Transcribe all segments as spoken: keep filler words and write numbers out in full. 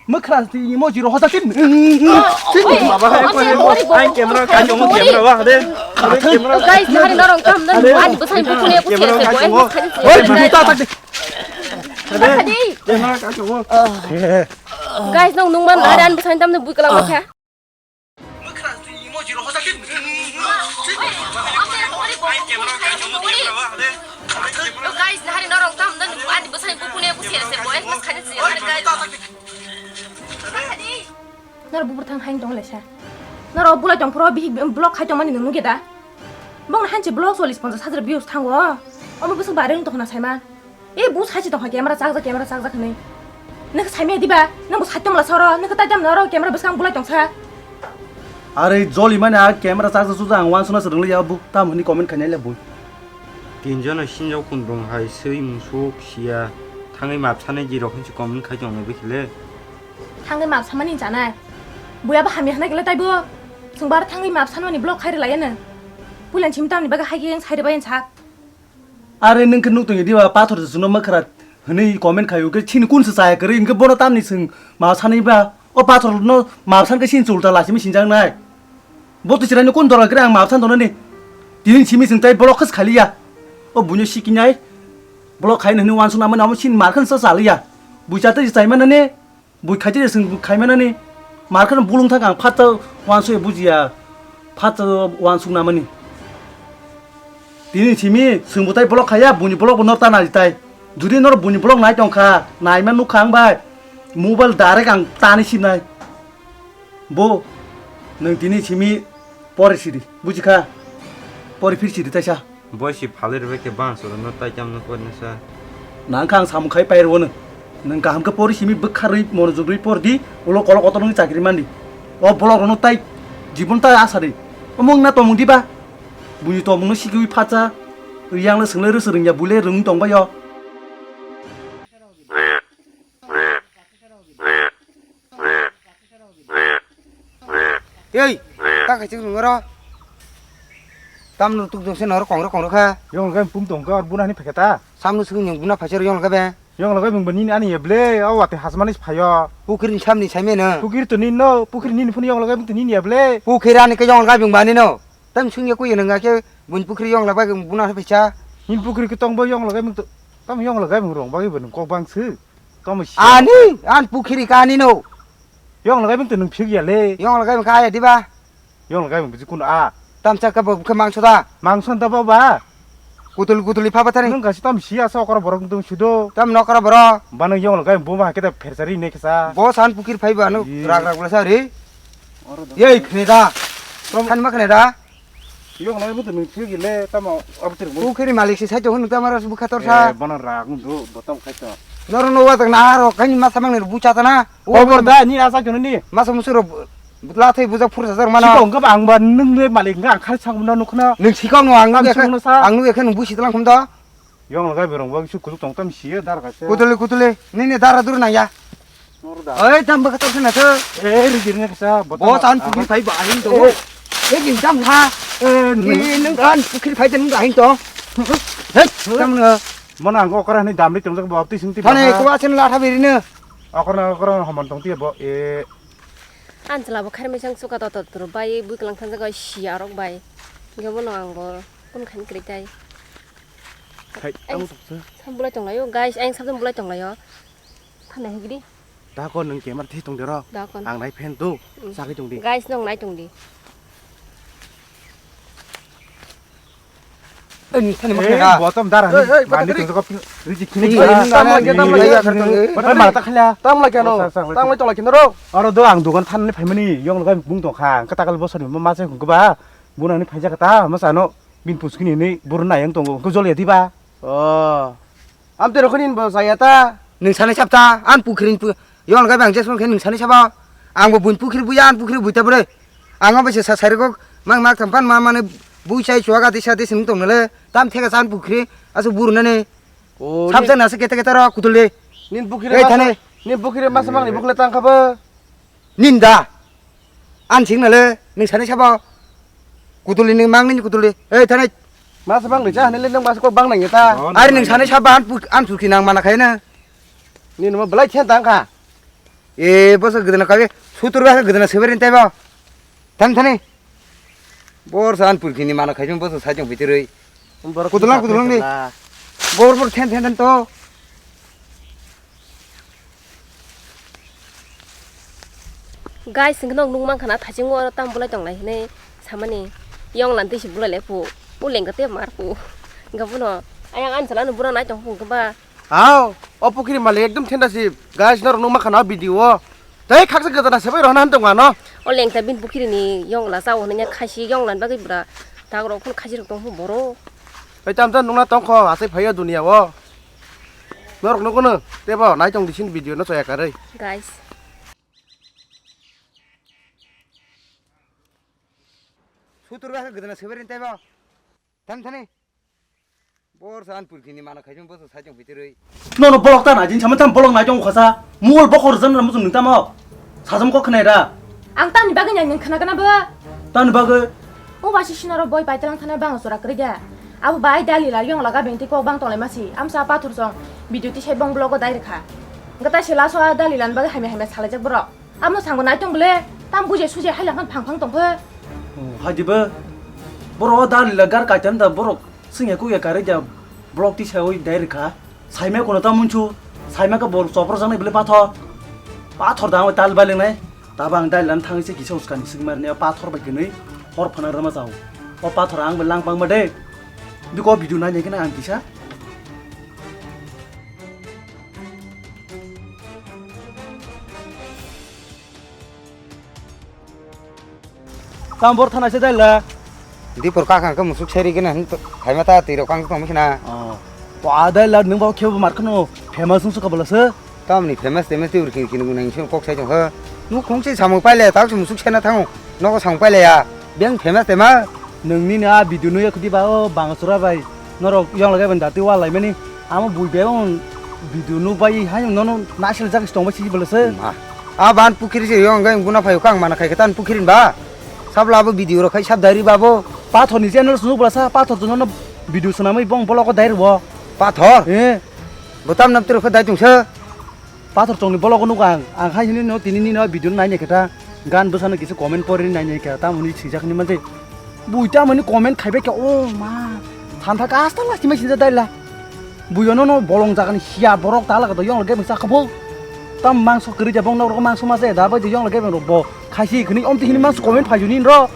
Mwkhra twi imo jiro hosa tin. Baba hai ko. Ai camera ka chomo camera wa de. Guys, nari norong tam dan ani bwsai bukune kusi se boy khani se. Oi, bini ta tak de. Camera ka chomo. Guys, nong nungman nari ani bwsai tam ne bui kalang kha. Guys, nari norong tam dan ani bwsai bukune kusi se boy khani se. Noro bubur thang hain tong lesa. Noro bulai tong phoro bihik block khai tong mani nung nuge da. Bong hanche block solis ponchas hajar views thango. Omo bwswk bare wng tong na saima. E bu sachi tong ha camera chakjak camera chakjak hinui. Nokha saimya diba? Nang bo saitom la soro, nokha taitam noro camera bwskang bulai tong sa. Are joli mani a camera chakjak suja ang wansuna swrwng liya bu tam hwnwi comment khainai le bu. Tinjono sinjak kundung hai swi musuk sia thangwi mapsane jirok hinsi comment khai tong nai bwkhile. Thangwi map samani chanai. Buya ba hamya hwnai kele taibo. Chwng bar thangwi map sanmani block khairi laiya no. Puilan chim tamni bagwi hai khe yang sairi bai sa. Are nwng khe nuk tongya diba pathor se chwngno mwkhra hwnwi comment khaio khe chini kun se chaya kwrwi hwnkhe bono tamni chwng map sanai ba. O pathor no map san khe chini chulta lachimi sinjak nai. Bo to chwraino kun dora kwrwi ang map san tonani. Tini simi chwng tai block khas khaliya. O buino sikinai. Block khaina hwnwi wansuk namani amo chini mar khan sa chaliya. Bucha tei chai manani. Bui khaite je chwng khai manani, mar kheno bulung thang ang phatsa wansuk bujiya, phatsa wansuk namani. Tini simi chwng bo tai block khaiya, buini block bo nor ta nai tai. Judi nor buini block nai tong kha, nai ma nuk kha ang bai, mobile direct ang tani sinai. Bo, nwng tini simi pore sidi, buji kha? Pore phir sidi taisa. Boi si phalwi rwbai khe bang chwrwngno tai chamno kori nasa. Nang kha ang samung khai pai rwno. Nwng kaham khe pori simi bwkha rwi monojog rwi por di, ulo kolok kotor wngwi chakri man di. O bolok rwno tai jibon tai asa di. Omo wngna tomung diba? Buini tomungno sikiwi phatsa. Riyang le swngla rwswk rwngya buile rwng tong bai o. Ei, ta khaising nungaro. Tamno tuk jong se noro kongro kongro kha. Yong lagai pung tong kha, buna ni pheketa. Samno sung nyung buna phaisar yong lagai be. Yong lagai bung bani ani eble, o wate hasmani phayo. Pukhiri ni samni saimeno. Pukhiri to nini no, pukhiri nini phuni yong lagai bung to nini eble. Pukhiri ani ke yong lagai bung bani no. Tam sung ye kuye nunga ke bun pukhiri yong lagai bung buna phaisa. Nin pukhiri ke tong bo yong lagai bung to. Tam yong lagai bung rong bagi bung kok bang su. Tamo si. Ani, an pukhiri kani no. Yong lagai bung to nung phik ya le. Yong lagai bung kaya diba? Yong lagai bung biji kun a. Tam chak ka bung khe mangso da. Mangso da ba ba. Kutul kutul pha ba thani. Nung kasi tam si asa okra borok nung sudo. Tam nokra boro. Ba nung yong lagai bung ba kete phersari ne kesa. Bo san pukhiri phai ba nung rak rak bula sa re. Yei khne da. Than ma khne da. Yong lai butu nung thik le tamo abtir bu. Pukhiri malik si sai to hunu tamo ras bukha tor sa. Eh, bono rak nung do botom khai to. Noro no wa tak na ro kani masa mang ni bu cha ta na. Obor da ni asa jono ni. Masa musuro la thai bujak phur sa mano. Siko ngab ang ba nung le malik nga khar sang na nukna. Nung siko no ang nung ekhe nung bu si tlang khum da. Yong lagai berong bang su kuluk tong tam siya dar ka se. Kutuli kutuli. Nini dara dur nang ya. Oi tam baka tor sena to. Eh, ri dir ne kasa. Bo tan pukhiri phai ba ahin to. Eh, gin tam ha. Eh, ni nung kan pukhiri phai nung ahin to. Hei, tam na. Mana ang okra ni dam ri tong jak bo ti sing ti. Thane ko asen la tha beri ne. Okra okra homon tong ti bo. Eh. An chwla bo khair mai chang suka to to to bai bui klang thanjak oi siya rok bai. Ge bono ang bo kun khan kri tai. Khai, ang soksa. Sam bulai tong layo, guys, ang sam bulai tong layo. Thana higri. Da ko nung camera thi tong dero. Da kon. Ang nai phen tu. Mm. Sakhi tong di. Guys, nong nai tong di. Eh, ni thani makna. Botom dar. Mani tong ko riji khini. Tam lagi, tam lagi. Botom mata khala. Tam lagi ano. Tam lagi tong lagi noro. Aro do ang dukan than ni phaimani yong lagai bung tong kha. Ka takal bosor ni ma se hung ba. Bunani phaijak ta ma sano. Bin puskini ni burna yang tongo. Ko jol ya diba. Oh. Am te rokhin bo saya ta. Nung sanai sab ta. An pukhiri ni pu-, yong lagai bang jesong khe nung sanai sabo. Ang bo buin pukhiri buya an pukhiri buita bore. Ang bo se sa sai rok mang mak tham pan ma mane bui sai chuaga tisa tisa nung tong nale. Tam thega san pukhiri asu buru nane. Oh. Sab jana se kete kete ro kutul de. Nin pukhiri. Ei mas-, thane. Nin pukhiri mas mang ni bukle tang khaba. Ninda. An sing nale, nung sani sabo. Kutuli ni mang ni kutuli. Ei, thani. Mas bang ni cha, nile nung mas ko bang nang ta. Ari nung sani sabo an pu-, an suki nang mana khaina. Ni numa belai chen tang kha. E, boso gudana kabe, sutur ba gudana seberin taiba. Thani, thani. Bor san pulkini mana khaijung boso sajung bitiroi. Borok Kudulang, kisa kudulang ni. Kisa. Bor, bor, then, then, then to. Guys, hwnkhe nok nukmankha na, thaichungo oro tamo bolai tonglai hinwi samani. Yonglan twi se bolai lai phu. O lengkha tei mar phu. Hwnkhe bono ayang ani chalano bura nai tong phu hwnkhe ba. Aw, o pukhiri malik ekdom thenda sip. Guys, norok nukmankha na o video o. Tei khaksa gajana sebai rohana han tongma no. O lengkha bini pukhirini yongla chao hwnwi khaisi yonglan bagwi bura. Tagrok phun khaisi rok tong phu boro. Tei tamsa nukna tongkho, asai phaiya duniya o. Norok nukgo no, tebo nai tong di sini video no choya karwi. Guys. Sutur ba gudana seberin taiba. Thani, thani. Bor san pulkini mana khaijung boso sajung bitiroi. Nono bolok ta nai jin sama tam bolok nai jong khasa. Mol bokor jan ram jung nung tamo. Sajam kok khnai ra. Ang tamni bagwi nai nung khna gana bo. Tamni bagwi. O wasi sinoro boi paitalang thana bang sora kri da. Abo bai dali la yong laga bengti kok bang tolai masi. Amsa pathor song. Video ti sai bong blogo dai rikha. Gata sela so dali lan bagwi hamya hamya salai jak borok. Amo sango nai tong bole, tam buje suje hai lang phang phang tong phe. Oh, hai dibe. Boro o dali la gar kaitam da borok singya kuya kare ja block ti sawi dai rikha. Saima kono ta munchu, saima ka bor chopro janai bole pathor. Pathor da ang tal baling nai. Taba ang dali lan thang se kisa uskani sing mar ne pathor bai kini hor phana rama jao. O pathor ang bole lang bang ma de. Biko video nai ne kena ang kisa. Tam bor thana se dai la. Dipor kaka ke musuk seri gena hin to, phaima ta twi rok kang tong khna. Oh. To a dai la nung ba khebo mar khno famous nung suka bala se. Tamni famous temes twi urkhin kin nang sing kok sai tong ha. Nu khong se samung pai le tak musuk sena thango. Nogo samung pai le ya. Beng famous tema. Nungni na video no yakhdi ba o bang sura bai. Norok yong lagai ban dati wa lai mani. Amo bui bebang video no bai hai nono nasil jak tong bai si bala se. Ma. A ban pukhiri se yong gai guna phayo kang mana khai khatan pukhiri ba. Sabla abo video rok khai sab diary babo. Pathor ni channel sunu bala sa pathor jono no video sunamai bong boloko diary bo. Pathor? Eh. Botam nam tiro khai dai tungsa. Pathor chongni bologo nugo ang, ang hai hinwi no tini nini o video no nainai khe ta, gan bwsano kisa comment pori nainai khe ta, tamoni swijak hinwi mantwi. Bui tamoni comment khaibai khe, o ma, thantha kasta lastimai sinjak dai la. Bui ono no bolong jagani hiya borok ta laga to yong lage bwsa khabo. Tam mangso kwrwi ja bong nok rok mangso ma je da bai de yong lage bong rok bo khaisi khini omti hini mangso comment phai juni ro.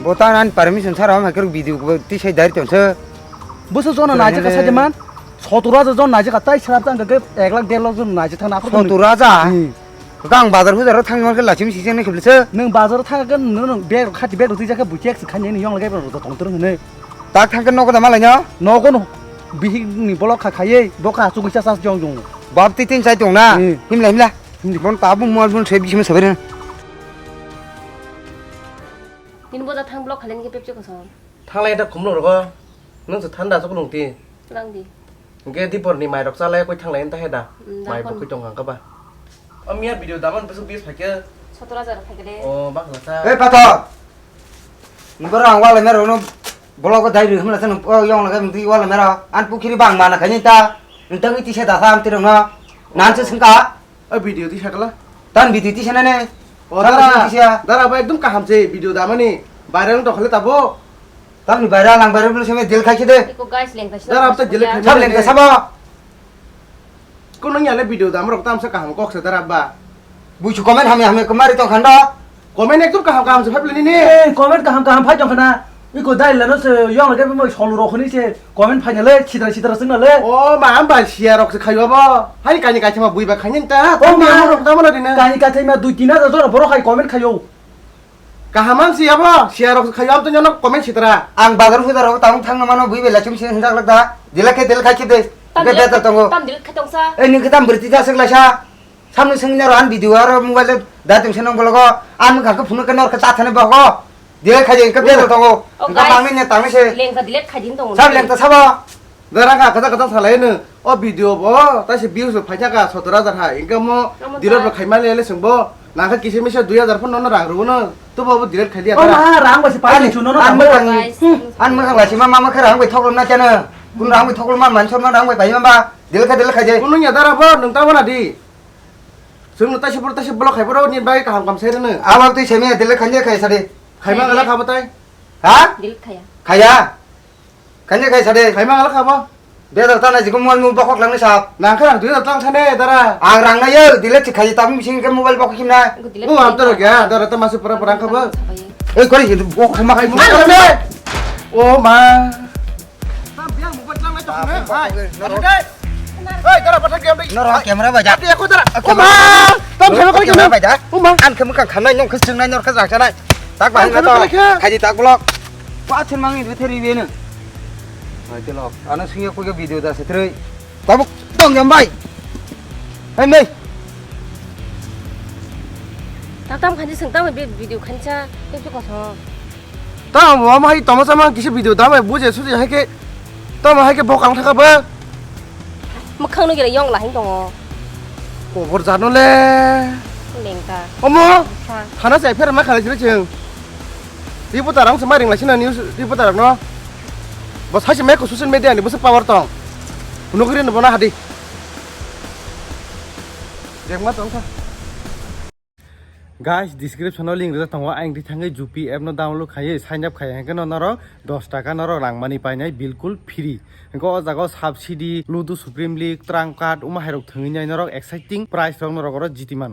Bo ta nan permission sara ma khe video ko tisai dari tonse. Bwsa jona naijak kha sajeman. Sotur hajar jon naijak kha, tai srap jang khe ek lakh der lakh jon naijak thang na aphuru. Sotur hajar? Hmm. Kang bazar hujar thang man khe lachimi sijeng ne kheblese. Nwng bazar thang khe nwng bag khati bag rwtwi jak khe buchek se khani ni yong lage rwtwi tong tong hwnwi. Tak thang khe nogo da malai no? Nogo no. Bihik ni bolok kha khaiye, bo kha chugui cha cha jong jong. Bab ti tin chai tong na. Hmm. Himla himla. Himla. Bon tabu mol bon se bisima sabere. Tin boja thang blok khalen khe pepche kosom. Thanglai da khumlok rogo. Nwng se thanda sok nung ti. Lang di. Hingke dipor ni mai rok chalai koi thanglai ta he da. Mm, mai bo dakon. Koi tong kha ba. O miya video daman besok bis phaikhe. Sotor hajar phaikhe de. O bakla sa. Ei pathor. Nungkor ang wala mero no. Bolok ko dai ri himla sa nung, o yong laga nung ti wala mero. An pukhiri bang mana khaini ta. Nung tang iti se da sa am tirong no. Nan se sengka. O video tisa kala? Tan video tisa nane. O dara, tisa. Dara ba ekdom kaham se video damani. Viral tong khale tabo. Tamni viral ang viral bolo seme del khai khide. Iko guys lengkha sida. Dara abta delete khai. Sab lengkha sabo. Kono yale video dam rok tamsa kaham kok se dara ba. Buisu comment hamya hamya kemari tong khanda. Comment ekdom kaham kaham se phaiphilini ni. Eh, comment kaham kaham phai tong khana. Iko dai lano se yong lage mo solo rok hini se comment phai nale sitra sitra sing nale. O ma am ba siya rok se khayo bo. Hai kani kaithai ma bui ba khaini ta. O ma rok ta mana dina. Kani kaithai ma dui tin hajar jon borok hai comment khayo. Kaham ang siya bo, siya rok se khayo am to nyono comment sitra. Ang bazar hujar rok tang thang mano bui bela chim se hindak lak da. Dila khe dil khai khe de. Tam Be dil betar tongo. Tam dil khai tong sa. Eh ni khe tam berti ta sik lai sa. Samni sengni aro an video aro mobile da tong senong bologo an mokha khe phunuk khe nor khe cha thani bogo. Delete khai di, engkhe bejal tongo. Oh, engkhe guys, tangni ne tangni se. Lengkha delete khai di tongo. Sab lengkha sabo. Dara kha kata kata salai no. O video bo ta se views bo phaisa ka sotor hajar hai. Engkhe mo delete bo khai mali le sengbo. Nangkhe kisa misa dui hajar phone no rang rw no. To bo delete khai di. Oh, ma rang ba se pai chu no no. An mokha, guys, an mokha la sima mama khe rang bai thok na chana. Kun rang bai thok ma man sor ma rang bai pai ma ba. Delete khai delete khai di. Kunu nya dara bo nung ta wana di. Chwngno taisa boro taisa block khai boro ni bai kaham kam sai rwno. Abang twi semi delete khanya khai sade. Khaima gala khabo tai. Ha? Delete khaya. Khaya. Khanya khai sade. Khaima gala khabo. Dui hajar tang nai jikung mobile mu bokok langni sap. Nang kha dui hajar tang thane dara. Ang rang nai yo, delete si khai tam bising ke mobile bokok himna. Delete. O, am to gya, dara to masu pura pura khabo. Ei, kori, bokok ma khai. Nang thane. O ma. Tam biang mobile lang nai to khana. Hai. Norok. Hai. Hey, dara pathak game dai. Norok camera bai ja. Aku dara. Aku. O ma. Tam sama kali camera bai ja. O ma. An kamu kan khanai nong khasung nai nor khas raksa nai. Tak bahai ma to. Khai di tak block. Wa chen mangi bitheri beno. Hai te lok. Ano singya kuya video da setrei. Tabuk tong jam bai. Hai mei. Tam tam khanji sung tam bi video khancha. Tep tep koso. Tamo bo ama hai tamo sama kisi video da bai buje suje hai ke tamo hai ke bokang thaka ba. Mukhang no gele yong lahing tongo. Kobor jano le. Lengka. Omo. Sa. Thana sai pher ma khala sini cheng. Reporter ang semai ring lai sini news reporter no. Bo sai semai ko social media ni bo se power tong. Nugri no bona hadi. Jeng ma tong kha. Guys, description o link rijak tongo, ang ri thangwi Jupy app no download khaiwi sign up khai, hwnkhe no norok dos taka norok rang mani painai bilkul free. Hwnkhe o jaga o subsidy, Ludo Supreme League, trump card, omo hai rok thwngwi nai norok exciting prize rok norok oro jiti mano.